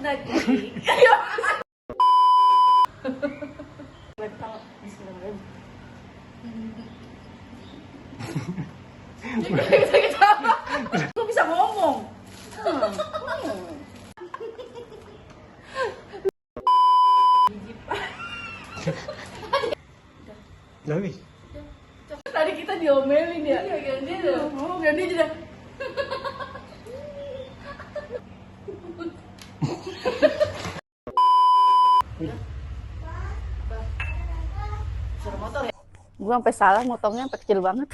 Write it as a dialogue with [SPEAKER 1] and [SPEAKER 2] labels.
[SPEAKER 1] lagi. Gue bisa ngomong.
[SPEAKER 2] Lagi.
[SPEAKER 1] Tadi kita diomelin ya. Iya, ganti dong. Oh, ganti aja dah. Suruh motor ya.
[SPEAKER 3] Gue sampai salah motongnya sampai kecil banget.